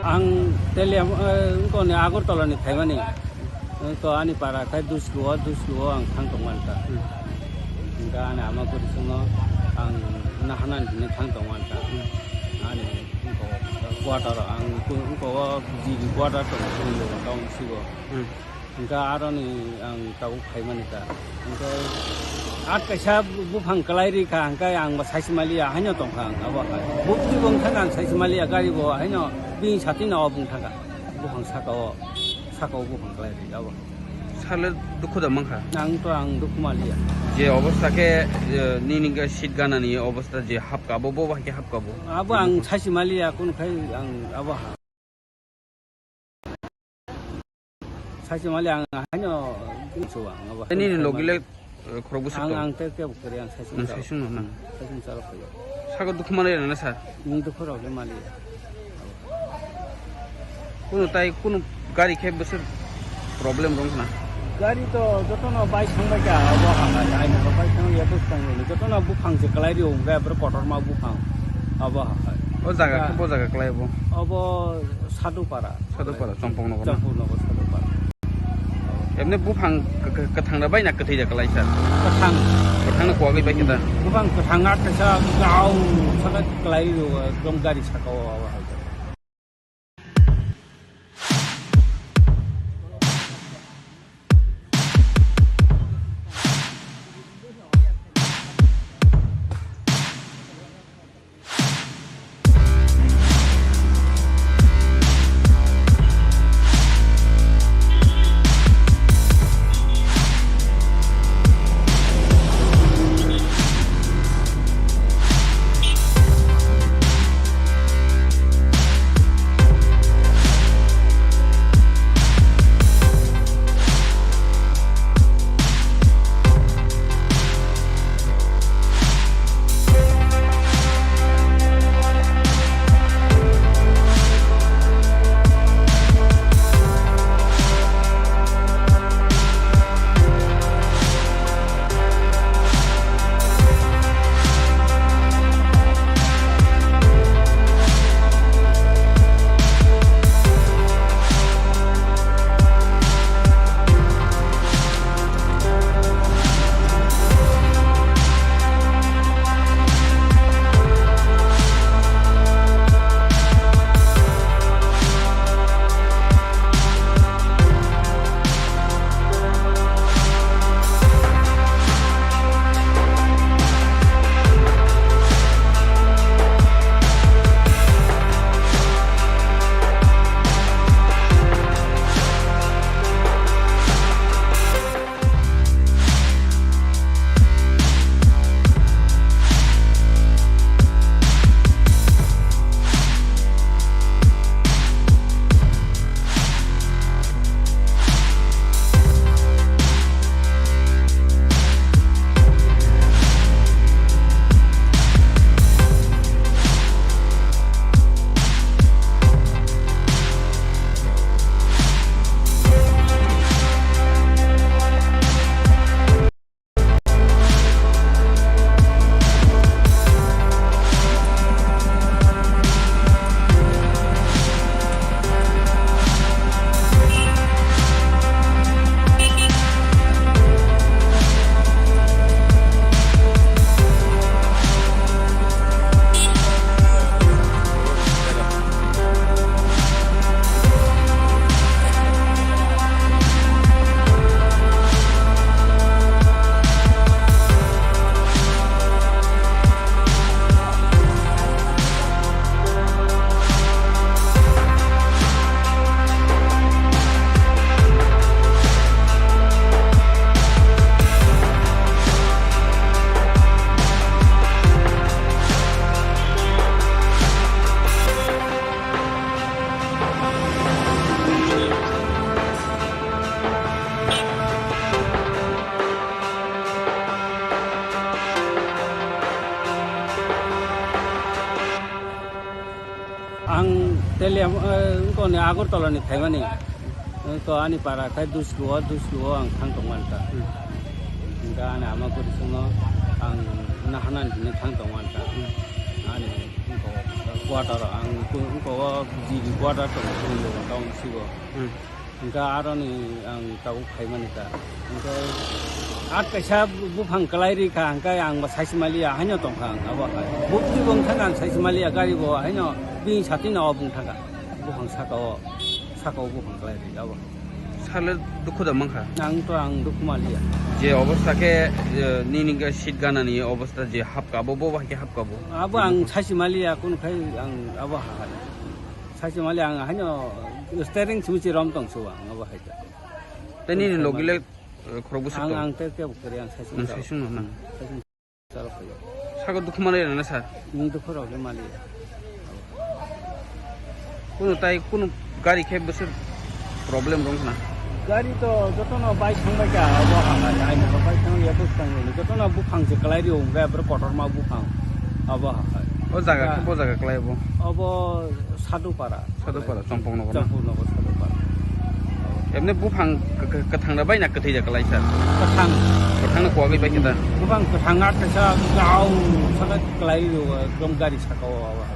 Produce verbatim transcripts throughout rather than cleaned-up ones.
Ang Teliam, eh, wngkoni Agartala ni phaimani. Wngko ani para khai Dusko, Dusko ang thang tongmani ta. Hmm. Hingkha ani ama kwrwi chwngno ang naharnani hinwi thang tongmani ta. Hmm. Ani wngko quarter ang wngko o G B quarter tongo, wngko town sigo. Hmm. Hingkha aroni ang tabuk phaimani ta. Hingkha at kaisa buphang kwlai rikha, hingkha ang bo saisi maliya, haino tongkha ang abo hai. Bukti bo wngkha ang saisi maliya, gari bo haino bini satino o bung thangkha. Buphang saka o, saka o buphang kwlai ri abo. Sale dukhu da mankha? Ang to ang dukhu maliya. Je obostha khe, eh, nini ga seat ganani obostha je hapka bo, bo bahai khe hapka bo? Abo ang saisi maliya, kunu khai ang abo ha. Saisi mali ang haino kungsu ang abo. Nini logi le, eh, khorok bwswk ang, tong? Ang te kebo kwrwi ang saisi. Nang saisi no nang. Saisi chalo khayo. Saka dukhu mali na sa? Nung dukhu rok le mali. Kunu tai kunu gari khe bwswk problem rong na? Gari to jotono bike thangbai kha, abo ha, ai na bike thang ya bus thang ni. Jotono buphang se kwlai ri ong ga, bro kotorma buphang. Abo ha. O jaga khe bo jaga kwlai bo? Abo Sadupara. Sadupara, Chompoknagar na? Chompoknagar, Sadupara. Emni buphang k-, k-, kwthang da bai na kwthwi da kwlai sa? Kwthang. Kwthang na kuwagwi bai khe da? Buphang kwthang a kaisa gao saka kwlai ro, ekdom gari saka o abo hai. Ang Teliam, eh, wngkoni Agartala ni phaimani. Wngko ani para khai Dusko, Dusko ang thang tongmani ta. Hmm. Hingkha ani ama kwrwi chwngno ang naharnani hinwi thang tongmani ta. Hmm. Ani wngko Quarter ang ku-, wngkha o G B quarter tongo, Kumbhaganj town sigo. Hmm. Hingkha aroni ang tabuk phaimani ta. Hingkha at kaisa bu-, buphang kwlai rikha, hingkha ang bo saisi maliya, haino tongkha ang abo hai. Bukti bo wngkha ang saisi maliya, gari bo haino bini satino o bung thangkha. Buphang saka o, saka o buphang kwlai rikha abo. Sale dukhu da mankha? Ang to ang dukhu maliya. Je obostha khe, je nini khe seat ganani obostha je hapka bo, bo bahai khe hapka bo? Abo ang saisi maliya, kun khai ang abo ha hai. Saisi maliya ang haino steering simi si rom tong su ang abo hai ta. Tei nini logi le, eh, khorok bwswk tong? Ang, ang te kebo kwrwi ang saisi maliya. Nang saisi no nang? Saisi. Salo khayo. Saka dukhu manwi rana sir? Nung dukhu rok le mali. Kuno tai kuno gari khe bwswk problem rong khna? Gari to jotono bike thangbai kha, abo ha hai, ai mo bike thang ya bus thang ni. Jotono buphang se kwlai rio, hwnkhe abro kotorma buphang. Abo ha hai. O jaga khe bo jaga kwlai bo? Abo Sadupara. Sadupara, Chompoknogor na? Chompoknogor, Sadupara. Emne buphang k-, k-, kwthang da bai na kwthwi da kwlai sir? Kwthang. Kwthang no kuwagwi bai khe da? Buphang kwthang a kaisa gao saka kwlai o, ekdom gari saka o abo hai.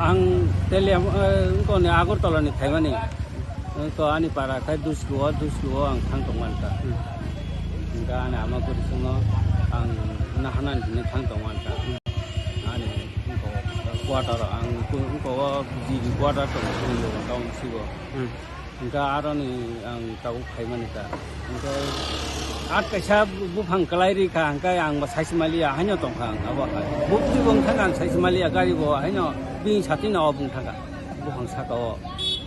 Ang Teliam, eh, wngkha ni Agartala ni phaimani. Wngkha ani para khai Dusko, Dusko ang thang tongmani ta. Hmm. Hingkha ani ama bwrwi chwngno ang naharnani hinwi thang tongmani ta. Ani wngkha quarter ang wngkha o G B quarter tongo, town sigo. Hmm. Hingkha aroni ang tabuk phaimani ta. Hingkha at kaisa bu-, buphang kwlai rikha, hingkha ang bo saisi maliya, haino tongkha ang abo hai. Bukti bo wngkha ang saisi maliya, gari bo haino bini satino o bung thangkha. Buphang saka o,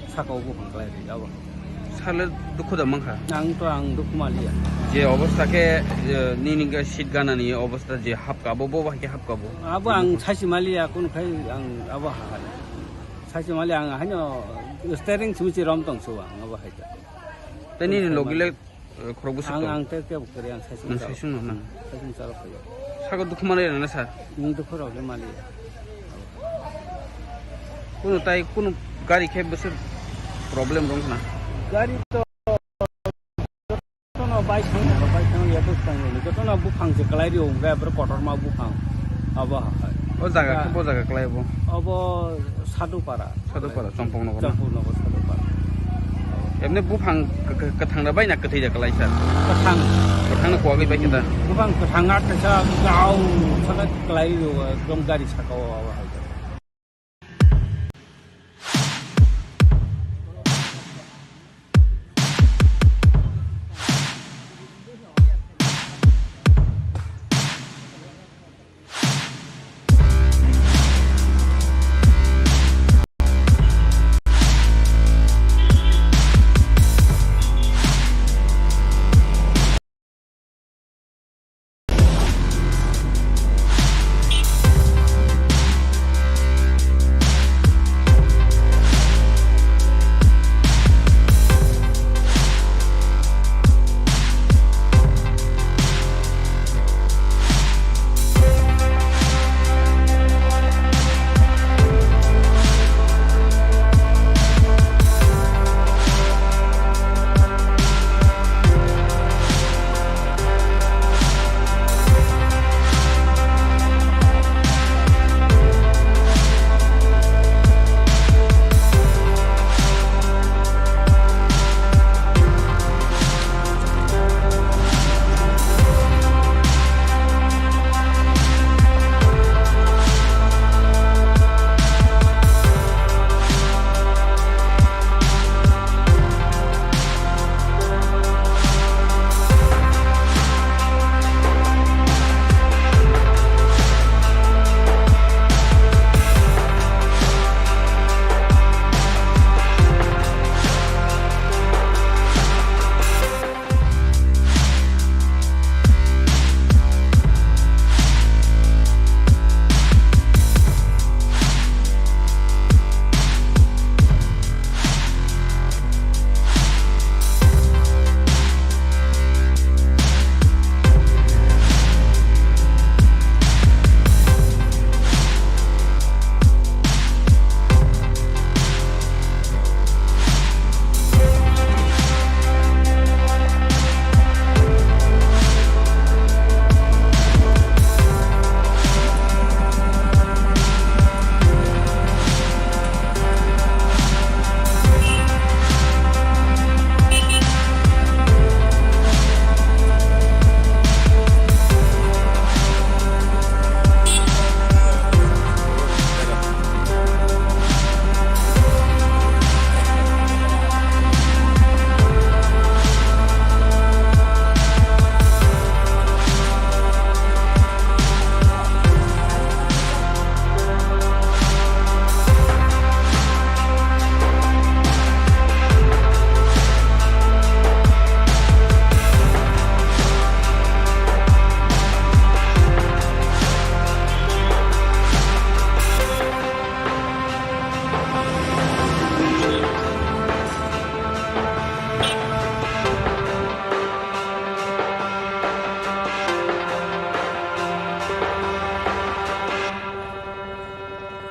saka o buphang kalai ri abo. Sale dukhu da mankha? Ang to ang dukhu maliya. Je obostha khe, je nini ga seat ganani obostha je hapka bo, bo bahai khe hapka bo? Abo ang sachi maliya, kun khai ang abo ha. Sachi maliya ang haino steering simi si rom tong so ang abo hai ta. Tei nini logi le, eh, khorok bwswk ang, tongo? Ang tei kebo kwrwi, ang saisung. Nang chalo. Saisung no nang? Saisung chalo khayo. Saka dukhu manwi rwna sa? Nwng dukhu rok le mali. Kuno tai kuno gari khe bwswk problem rwng khna? Gari to jotono bai thang, bai thang ya bwswk tang ni. Jotono buphang se kalai rio, hwnkhe abro kotorma buphang. Abo hai. O jaga khe bo jaga kalai bo? Abo Sadupara. Sadupara, Chompoknogor na? Chompoknogor, Sadupara. Emne buphang k-, k-, kwthang da bai na kwthwi da kalai sa? Kwthang. Kwthang no kuwagwi bai khe da? Buphang kwthang a kaisa gao saka kalai rio, ekdom gari saka o abo hai.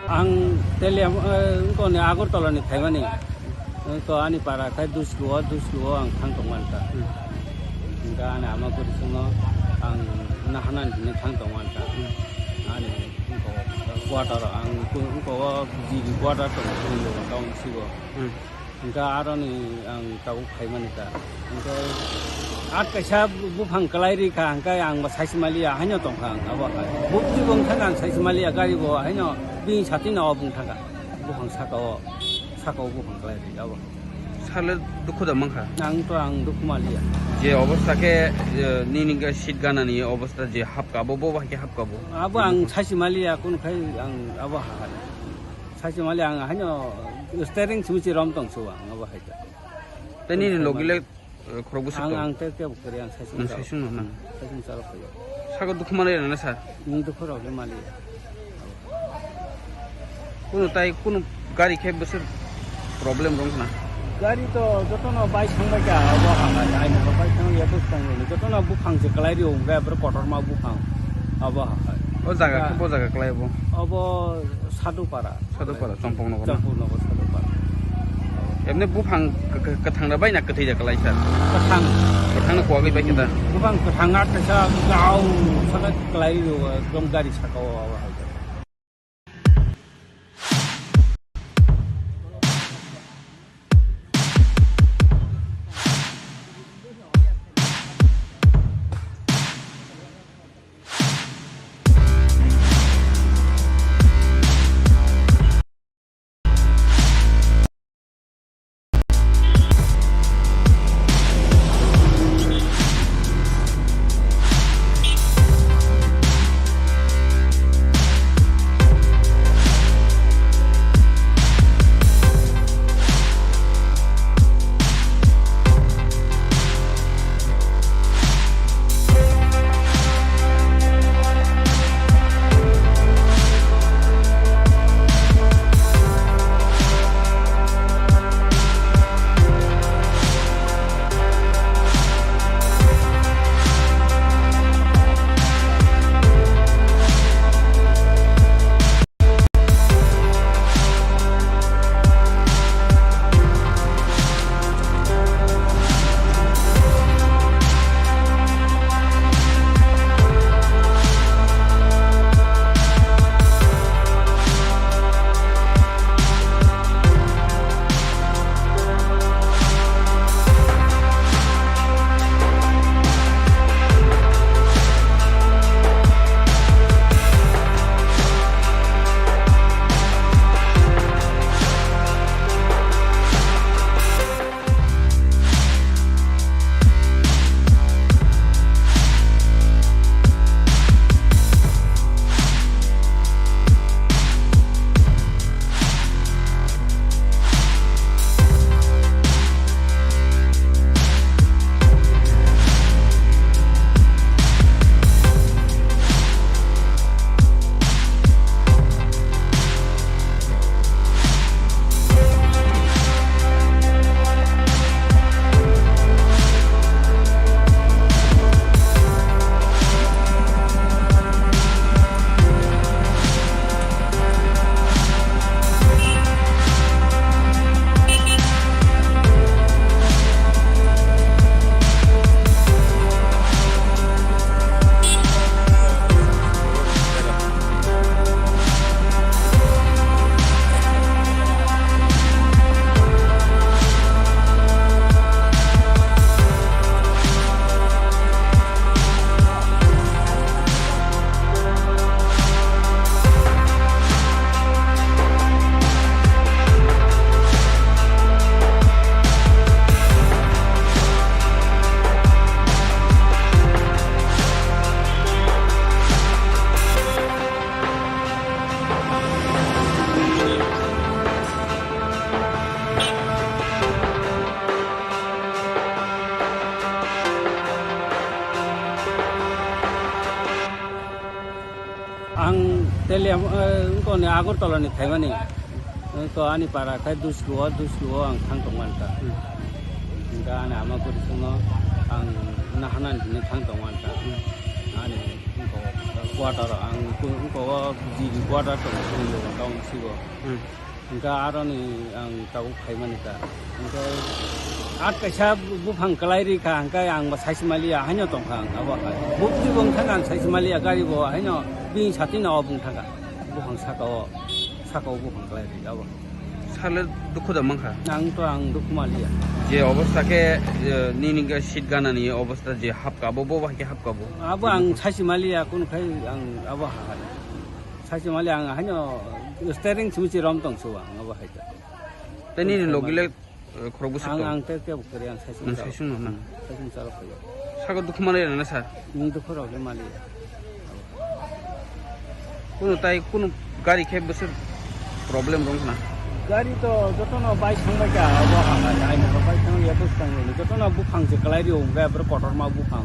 Ang Teliam, eh, wngkoni Agartala ni phaimani. Wngkha ani para khai Dusku o, Dusku o ang thang tongmani ta. Hmm. Wngkha ani ama bwrwi chwngno ang naharnani hwnwi thang tongmani ta. Hmm. Ani wngkha o quarter, ang wngkha o G B quarter tongo, town sigo. Hmm. Hingke aroni ang tabuk phaimani ta. Hingke at kaisa buphang kwlai ri kha, hingke ang bo saisi maliya, haino tong kha ang abo hai. Buk twi bo wng thang ang saisi maliya, gari bo haino bini sati no bung thang kha. Buphang saka o, saka o buphang kwlai ri abo. Sale dukhu da mankha? Ang to ang dukhu maliya. Je obostha khe, je nini ga seat ganani obostha je hapka bo, bo bahai khe hapka bo? Abo ang saisi maliya, kun khai ang abo ha. Saisi maliya ang haino Steering simi si rom tong su ang abo hai ta. Tei nini logi le, eh, khorok bwswk ang, tong? Ang tei kebo kwrwi, ang saisung. Nang chalo. Saisung no nang? Saisung chalo khayo. Sago dukhu manwi rana sa? Nwng dukhu rok le mali. Kuno tai kuno gari khe bwswk problem rong khna? Gari to jotono bike thangbai kha, abo hamai, aini bike thang ya bwswk tang ni. Jotono buphang se kwlai rio, hwnkhe abro kotorma buphang, abo hamai. O jaga khe bo jaga kwlai bo? Abo Sadupara. Sadupara, Chompoknogor na? Chompoknogor, Sadupara. Emne buphang k-, k-, kwthang da bai na kwthwi da kwlai sir? Kwthang. Kwthang no kuwagwi bai khe da? Buphang kwthang a kaisa gao saka kwlai rio, ekdom gari saka o, o, o. Ang Teliam, eh, wngkoni Agartala ni phaimani. Wngko ani para khai Dusku o, Dusku o ang thang tong manta. Hmm. Hingke ani ama kwrwi songno ang naharnani hwnwi thang tong manta. Hmm. Ani wngko quarter, ang wngko o G B quarter tong, tong, tong sigo. Hmm. Hingke aroni ang tabuk phaimani ta. Hingke at kaisa buphang kwlai ri kha, hingke ang bo saisi maliya, haino tong kha ang abo hai. Bukti bo wng thangkha ang saisi maliya, gari bo haino bini sati no obo wng thangkha. Buphang saka o, saka o buphang kwlai ri abo. Sale dukhu da mankha? Ang to ang dukhu maliya. Je obostha khe, je nini ga seat ganani obostha je hapka bo, bo bahai khe hapka bo? Abo ang saisi maliya, kunu khai ang abo hai. Saisi maliya ang haino steering simi si rom tong su ang abo hai ta. Tei nini logi le, eh, khorok bwswk tong? Ang, ang tei kebo kwrwi, ang saisung. Nang chalo. Saisung no nang? Saisung chalo khayo. Sago dukhu manwi rana sa? Nwng dukhu rok le mali. Kuno tai kuno gari khe bwswk problem rong khna? Gari to jotono bai thangbai kha, abo ha hai, ai motor bai thang ya bwskang ni, jotono buphang se kwlai rio, hwnkhe aboro kotorma buphang,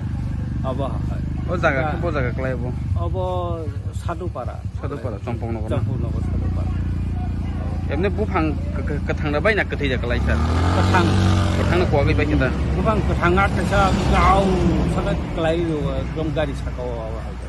abo ha hai. O jaga, ah, khe bo jaga kwlai bo? Abo Sadupara. Sadupara, Chompong Nogor na? Chompong Nogor, Sadupara. Emne buphang k-, k-, kwthang da bai na kwthwi da kwlai sir? Kwthang. Kwthang no kuwagwi bai khe da? Buphang kwthang a kaisa gao saka kwlai rio, ekdom gari saka o abo hai.